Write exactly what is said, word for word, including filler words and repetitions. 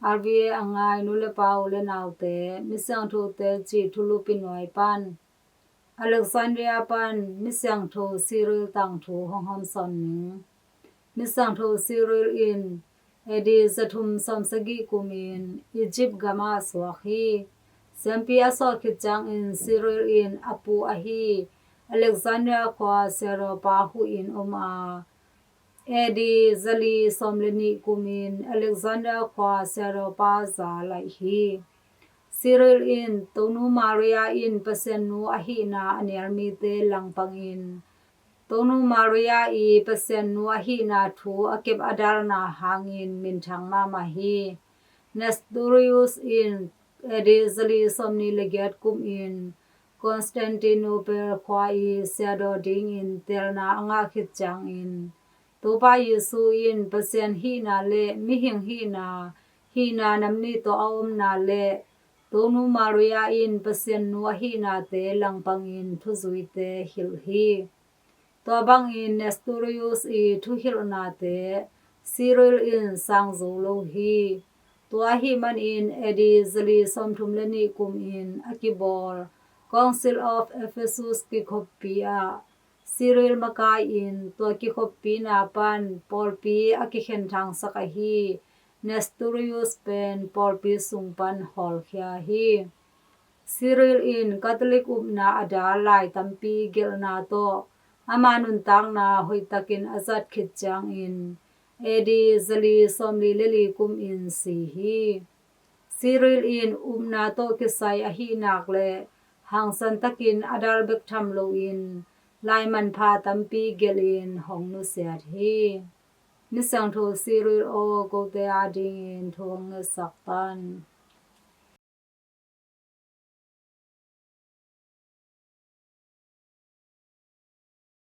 R V A a ngai nu le pa u le naute, Misiangthote cih thulupi nuai pan Alexandria pan Misiangtho Cyril tangthu hong hamsawn ning. Misiangtho Cyril in A D zathum sawmsagih kumin Egypt gamah suak hi. Siampi a sawt khit ciangin Cyril in a pu ahi Alexandria khua siadawpa huhin om a, A D zali sawm le nih kumin Alexandria khua siadawpa za laih hi. Cyril in Tonu Maria in Pasian nu ahihna a nial mite langpangin Tonu Maria i Pasian nu ahihna thu a kep a dalna hangin minthang mahmah hi. Nestorius in A D zali sawmnih le giat kumin Constantinople khua i siadaw dingin teelna a ngah khit ciangin Topa Jesu in Pasian hihna le mihing hihna, hihna namnih tawh a omna le Tonu Maria in Pasian nu ahihnate langpangin thuzuite hilh hi. Tua bangin Nestorius i thuhilhnate Cyril in sang zo lo hi. Tua ahih manin A D zali sawmthum le nih kumin a kibawl Council of Ephesus kikhoppi ah Cyril makai-in tua kikhoppina pan pawlpi a kikhenthangsak ahi Nestorius pen pawlpi sung pan hawlkhia hi. Cyril in Catholic upna a dal lai tampi gelhna tawh ama nuntakna hoihtakin a zat khit ciangin A D zali sawmli le li kumin si hi. Cyril in upna tawh kisai ahih nak le hangsan takin a dal bek tham loin lai manpha tampi gelhin hong nusiat hi. Misiangtho Cyril aw, kote adingin thu hong ngetsak tan.